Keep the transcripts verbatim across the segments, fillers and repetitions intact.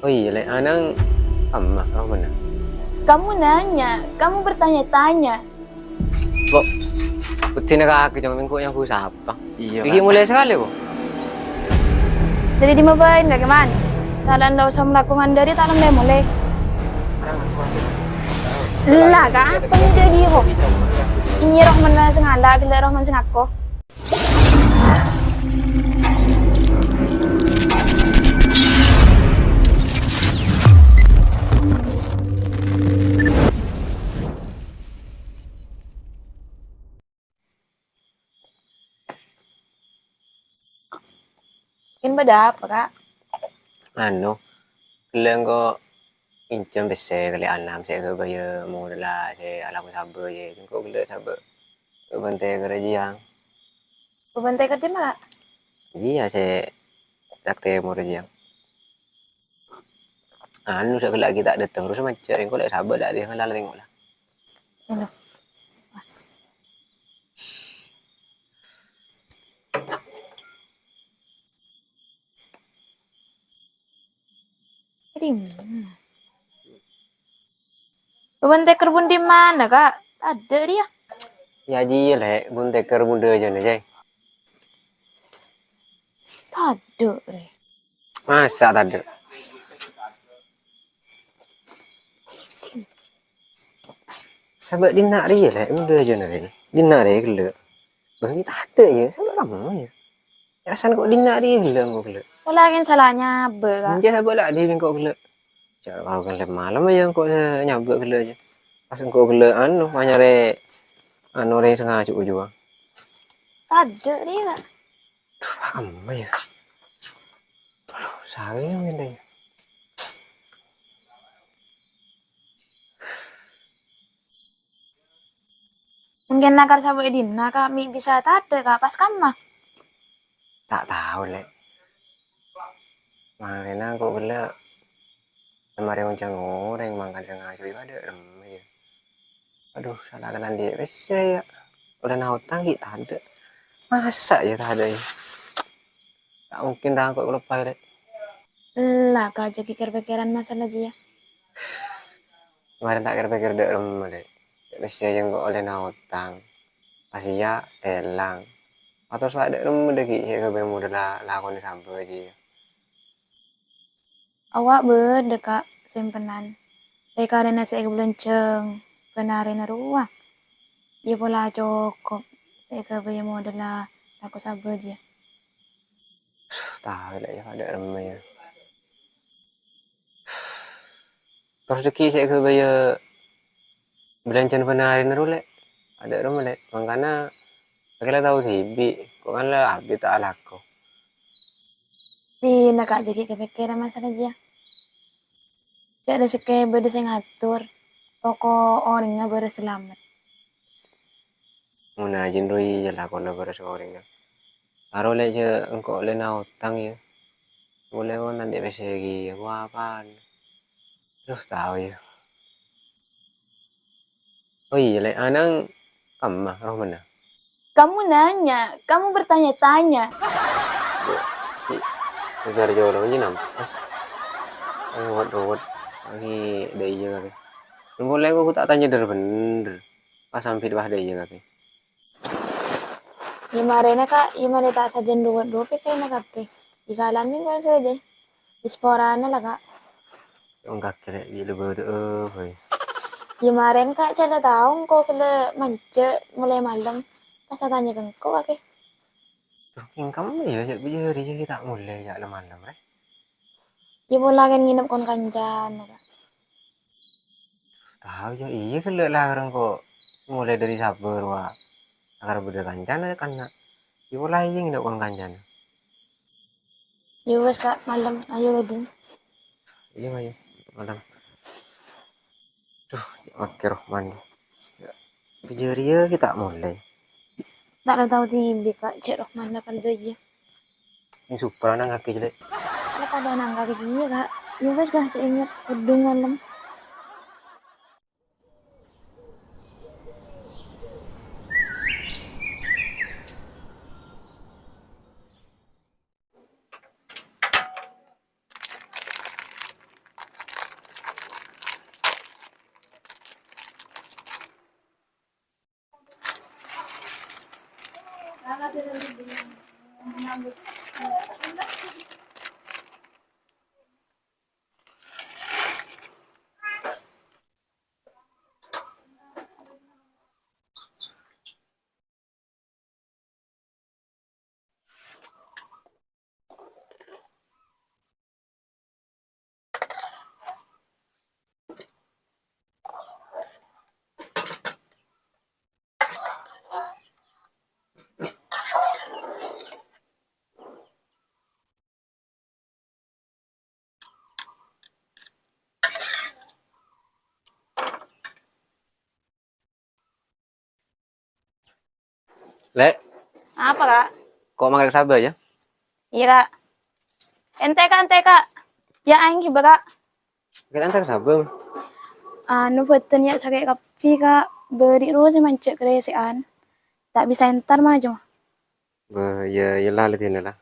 Oh iyâ, Lè', ana'na Amma, roh bâ'na. Kamu nanya, kamu bertanya-tanya. Kok, bhudina kakè, Jong, mèngko nyambu sapa? Iyâ, iki Pak. Mulai sakalè, kok. Jadi dimabâin, Kak Keman? Salan lo som lakongan dari talem deh mulai. Lah, Kak, apa yang jadi, kok? Iyâ, roh mana sengala, gila roh mana sengako. Mungkin bâdâ apa, Kak? Anu, ghellâ' engko' pinjhâm pèssè kalè Anam sè èghâbâyâ modella sè alako sabâ, yâ. Engko' ghellâ' sabâ bhâbhân tèkèr jiyâ. Bhâbhân tèkèr dimma, Kak? Iyâ, sè rak tèmor jiyâ. Anu, sè ghellâ' ghi' ta' dâteng, terros majâ engko' lè' sabâ la' rèya ngala' tèngo' la. Anu. Jadi, hmm. Bhâbhân tèkèr bun dimma, Kak? Tadâ' rèya. Yâ, jiyâ, Lè', bun tèkèr bun dâjâna, Jay. Tadâ', rè. Masa tadâ'? Sabâ' dinna' rèya, Lè', bun dâjâna, rè. Dinna' rè, ghellâ'. Bânnè tadâ', yâ, sabâ' kamma, yâ. Rassana ko' dinna' rèya ghellâ' engko' ghellâ'. Pola kèng sala nyabâ, Kak. Enjâ' sabâ' la' dhi' engko' ghellâ'. Jâ' karo kan lem malem yâ engko' sè nyabâ' ghellâ' jâ. Pas engko' ghellâ' anu, manyarè anu rè sè ngajhu' jhuwâ. Tadâ' rèya, Kak. Duh, kamma yâ. Aduh, saè ngènè yâ. Mungkin nakar sabâ' è dinna', Kak, mè' bisa tadâ', Kak, pas kamma? Ta' tao, Lè'. Marèna engko' ghellâ' marè onjhâng orèng mangkana sè ngajhuwâ padâ remma, yâ. Aduh, sala kèng andi' pèssè, yâ. Ollèna otang ghi' tadâ'. Masa, yâ, tadâ', yâ? Ta' mungkin ra engko' kaloppaè, Lè'. Ella, Kak, jhâ' ghi' kèr-pèkkèran masalah jiyâ. Marèna ta' kèr-pèkkèr dâ' remma, Lè'. Pèssè jâ engko' ollèna otang. Pas iyâ, èlang. Atos wa' dâ' remma dâggi' sè èghâbây modella lakonè sabâ jiyâ. Awak bâdâ, Kak, simpenan. Rè-karèna sè èkabelanja bân arèna rowa. Iyâ pola cokop sè èghâbây modella lako sabâ jiyâ. Tao la, yâ, dâ' remma, yâ. Terros dâggi' sè èghâbây bâlanjhâna bân arèna rowa, Lè'. Dâ' remma, Lè'. Mangkana, kakè la tao dhibi', ko' kan la abit ta' alako. Dinna', Kak, jhâ' ghi' kapèkkèran masalah jiyâ. Jhâ' rèzekkè bâdâ sè ngator, pokok orèngnga bârâ salamet. Mon ajin rowa iyâ lakona bârâ orèngnga. Aro lè' jhâ' engko' ollèna otang, yâ. Molè kon ta' andi' pèssè ghi, apa-apana. Terros tao, yâ. Oh iyâ, Lè', ana'na kamma, roh bâ'na. Kamu nanya, kamu bertanya-tanya. Duh, si, bhâghus jârèya, napa? Rowet-rowet, lagi dâ' iyâ kakè. Engko' lè' engko' ta' tanya dhâr-bhendhâr. Pas sambi dâ' iyâ kakè. Yâ marèna, Kak, yâ marè ta' sajân rowet-rowet pèkkèranna kakè. Èkala'aghi engko' sajân. Disporana la, Kak. Wong kakè rè' ghi' la bâdâ'â bhâi. Yâ marèna, Kak, cè' la tao engko' ghellâ' manjhâ' molaè malem. Pas atanya ka engko' kakè. Duh, kèng kamma yâ, jhâ' bâjâri jhâ' ta' molaè jhâ' la malem rè. Yâ pola kan ngènep kon kancana, Kak. Tao yâ, iyâ ghellâ' la engko' molaè dâri sabâ rowa. Akar bâdâ kancana kanna'. Yâ pola iyâ ngènep kon kancana. Yâ wes, Kak, malem. Ayo, Gading. Iyâ, ayo. Malem. Duh, makkè Rohman. Bâjâri yâ ghi' ta' molaè. Ta' tao dhibi', Kak, cè' Rohman la kal bâjâ. Ini super nang kakè jelek. Yâ padâ nang kakè iyâ, Kak. Yâ wes, Kak, sè inget. Kadhung malem. Lè'. Apa, Kak? Ko' mangkat ka sabâ, yâ? Iyâ, Kak. Ènte', Kak, ènte', Kak. Yâ, aèng ghibâ, Kak. Mangkat èntar ka sabâ, Ma? Anu, bâdân yâ sakè' kabbhi, Kak. Bâri' rowa sè manjhâ' karèsè'an. Ta' bisa èntar, Ma, jâ, Ma. Bâh, yâ, yâ la, la, dinah la.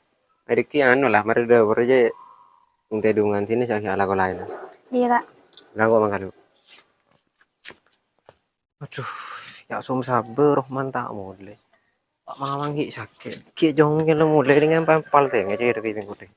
È, dhika anu la, marè dâ' bârâ jâ. Ènte' dhungan dinah sè alako laèn. Iyâ, Kak. La, ko' mangkat dulu. Adhu, yâ soma sabâ, Rohman ta' molè. Pa' Mamang ghi' sakè', ghi' jhungkel molè, rèng empal tèngè cè' rèng.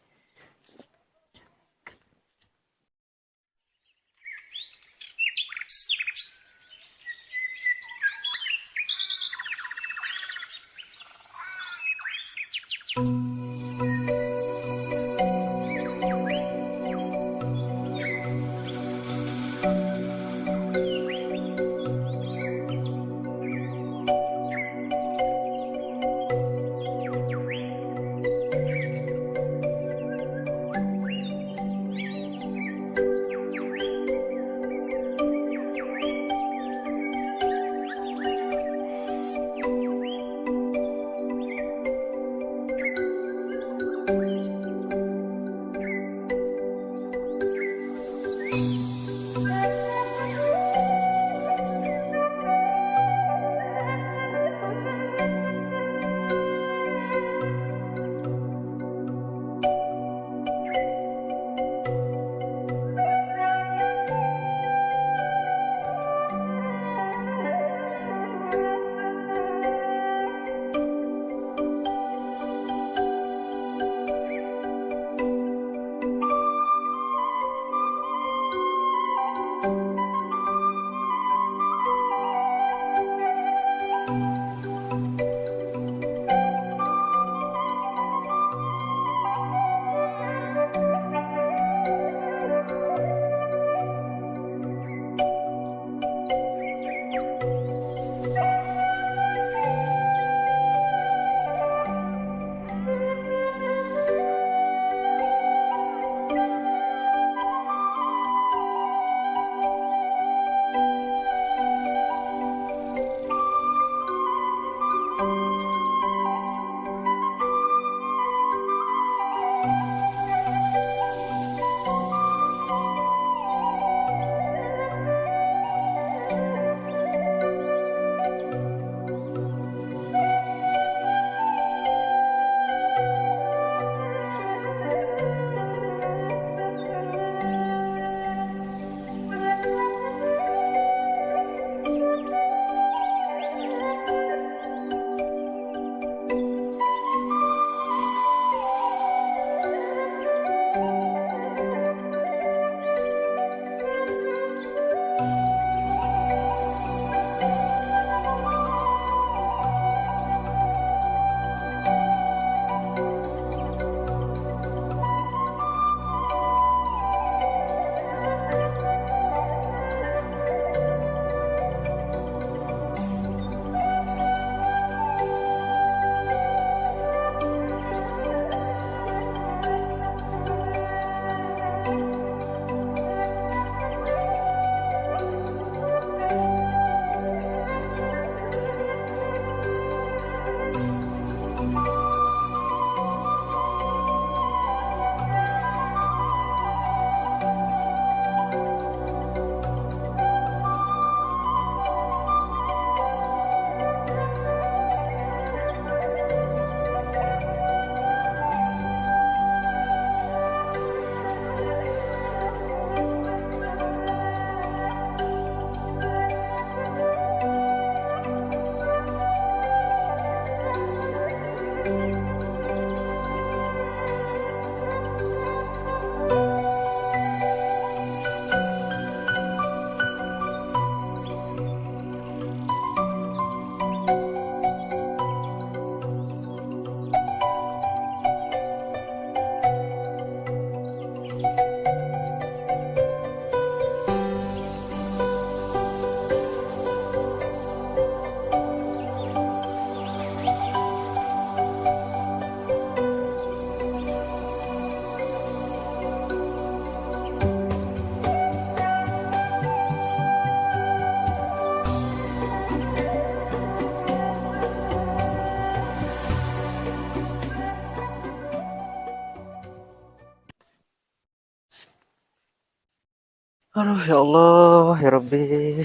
Aduh, ya Allah, ya Rabbi.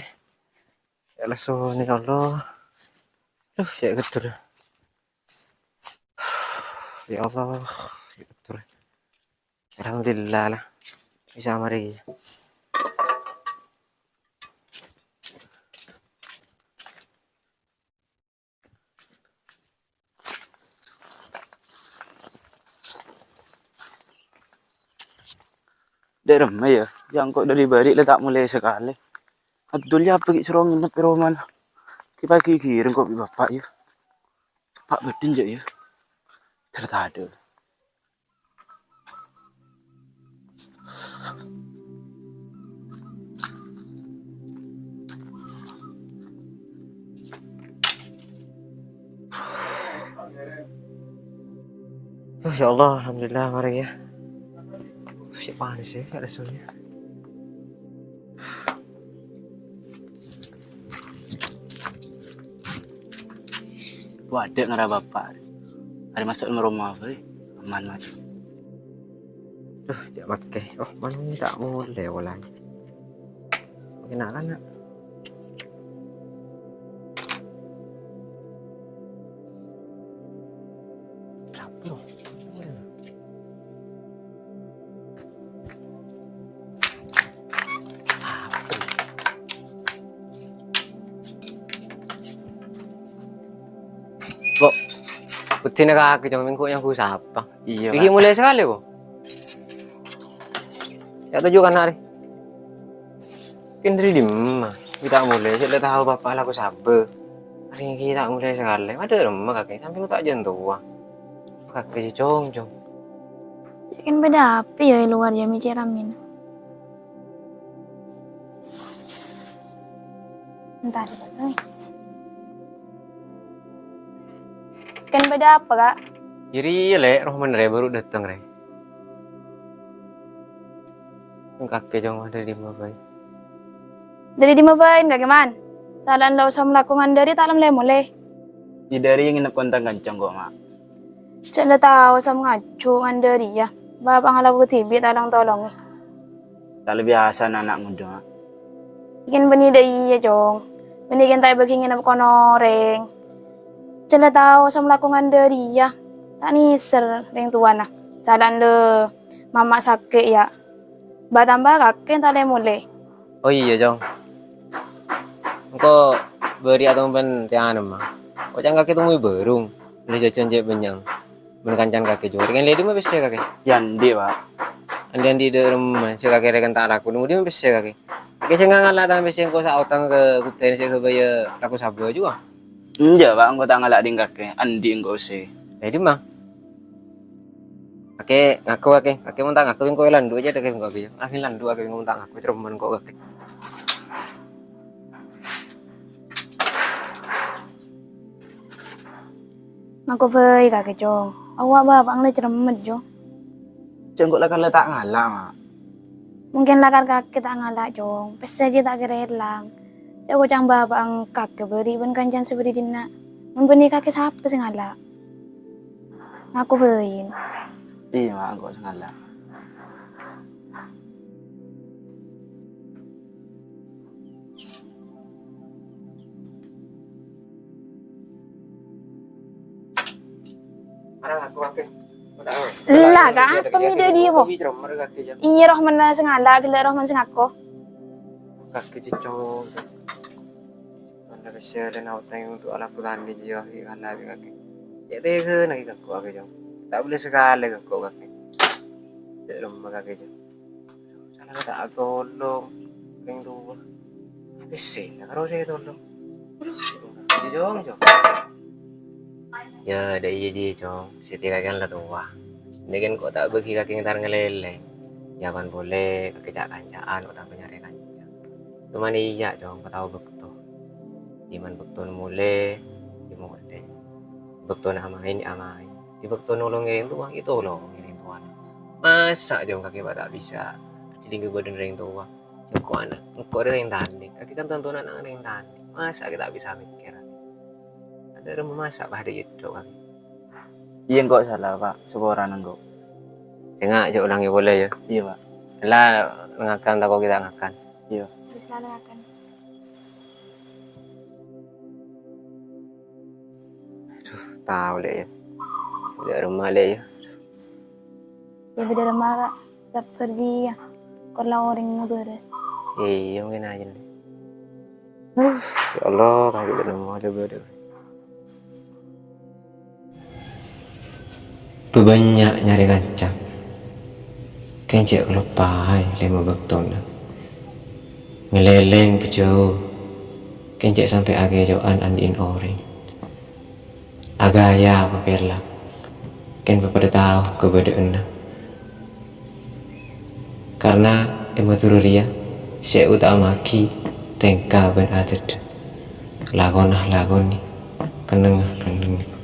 Ya Allah, ya Allah. Aduh, ya Allah. Ya Allah, ya Allah. Alhamdulillah lah. Bisa mari. Dâ' remma, yâ? Yâ, engko' dâri bâri' la ta' molè sakalè. Abdul, yâ, apa ghi' soro ngenep è romana? Ghi' pagi ghiring engko' bi' bapa', yâ. Bapa' bâdâ, yâ. Tadâ'-tadâ'. Oh, ya Allah, alhamdulillah, mari ya. Sè panès ya, Kak, rasanya. Wadâ ngara bapa'. Arè maso' roma, bhâi. Aman, Mat. Duh, jhâ' makè. Oh, man ta' molè polana. Makè na'-kana'. Rabu. Kok bhudhina kakè, Cong, mèngko nyanggu sapa? Iyâ, iki Pak. Molè sakalè, po? Yâ, toju' kan, arè. Kèng dâri dimma? Ghi' ta' molè, cè' la tao bapa' alako sabâ. Arè ghi' ta' molè sakalè. Madâ remma kakè, sampèyan ta' jân towa. Kakè sè cong-cong. Kèng bâdâ apa yâ è lowar yâ, mè' cè' rammèna? Entar, Pak. Kèng bâdâ apa, Kak? Jârèya, Lè', Rohman rè bhuru dâteng, rè. Kakè, Cong, dâri dimma bhâi? Dâri dimma bhâi, kakè, Man? Sala'an la osa malako ngandhâri ta' la molè-molè. È dâri ngenep kontang kancong kok, Ma'. Cè' la tao osa ngaju ngandhâri, yâ. Bapa' ngala' dhibi' ta' long-tolongè. Ta' la biyasana ana' ngodâ, Ma'. Kèng bânnè dâ' iyâ, Cong. Bânnè kèng ta' èbâghi ngenep kono orèng. Cè' la tao osa malako ngandhâri, yâ. Ta' nèser rèng towana. Sala'an la mama' sakè', yâ. Bâ-tamba kakè ta' lè-molè. Oh iyâ, Cong. Engko' bâri' atompen tèyanem, Ma. Oca'na kakè tomoy bârung, bâli jhâjhân cè' bânnya'an. Bân kancana kakè, Cong. Rèng lèdhi ma pèssè kakè? Yâ, andi', Pak. Andi'-andi' dâ' remma, sè kakè rèken ta' alako. Nèng budi ma pèssè kakè? Kakè sè ngala' ta' pèssè engko' saotang ka Kutai sè ghâbâyâ lako sabâ jhuwa. Enjâ', Pak, engko' ta' ngala' ding kakè. Andi' engko' sè. Lèdhi ma? Kakè ngako, kakè. Kakè mon ta' ngako, engko' èlandu' jâ' kakè engko' kakè. Ah, èlandu' kakè mon ta' ngako, cèrman engko' kakè. Ngako bhâi kakè, Cong. Awwa' bapa' ngala' cèrmet, Cong. Cè' engko' lakar la ta' ngala', Ma'. Mungkin lakar kakè ta' ngala', Cong. Pèssè jiyâ ta' kèra èlang. Cè' koca'na bapa' kakè bâri' bân kancana sè bâdâ è dinna'. Mon bânnè kakè sapa sè ngala'? Ngako bhâi. Iyâ, Ma', engko' sè ngala'. Arang aku kakè. Lah, Kak, apa mi dâ' dhi, po? Iyâ, Rohman sè ngala', ghellâ' Rohman sè ngako. Kakè cècong. Mana bisa dan awak tanya untuk alako tani dia, kakè ngala' kakè. Cè' tèghâna kakè ngako kakè, Cong. Ta' boleh sakalè ngako kakè. Cè' remma kakè, Cong. Sala ta' atolong, orèng towa. Pèssè, ta' karo sè tolong. Aduh, Jong, Jong. Yâ, dâ' iyâ, Ji, Cong. Siti kakè la towa. Nèkèn kok ta' bâgi kakè entar ngalèlèng. Yâ, pan polè kakè ca'-kanca'an, otabâ nyarè kanca. Cuman iyâ, Cong, patao bâkto. È mon bâktona molè, yâ molè. Bâktona amaèn, yâ amaèn. È bâktona nolongè orèng towa, yâ tolongè orèng towana. Masa', Cong, kakè ta' bisa adhingghâ bâdâna orèng towa? Engko' ana', engko' rèya orèng tandhing. Kakè kan tontonan ana' orèng tandhing. Masa' kakè ta' bisa mèkkèr? Adâ' remma masa' padâ cèdok kakè. Iyâ, engko' sala, Pak. Saporana engko'. Sènga' jhâ' olangè polè, yâ. Iyâ, Pak. Ella, Ngakan tako' kita ngakan. Iya. Terus lalu ngakan. Aduh, tao, Lè', ya. Bâdâ remma, Lè', ya. Ya, bâdâ remma, Kak. Sabbhâr, Ji, ya. Kor la orèng ngabârâs. Iya, mungkin aja, Lè'. Aduh, ya Allah, kakè la nemmo, Lè', bâdâ. Bâbânnya' nyarè kanca. Kèng cè' kaloppaè lèma bâktona. Ngalèlèng pajâu. Kèng cè' sampè' akèco'an andi'in orèng. Aghâjâ papèla. Kèng papadâ tao kabâdâ'ânna. Karna è Madhurâ rèya sè èotama'aghi tèngka bân adâddhâ. Lakona lakonè, kennengnga kennengnga.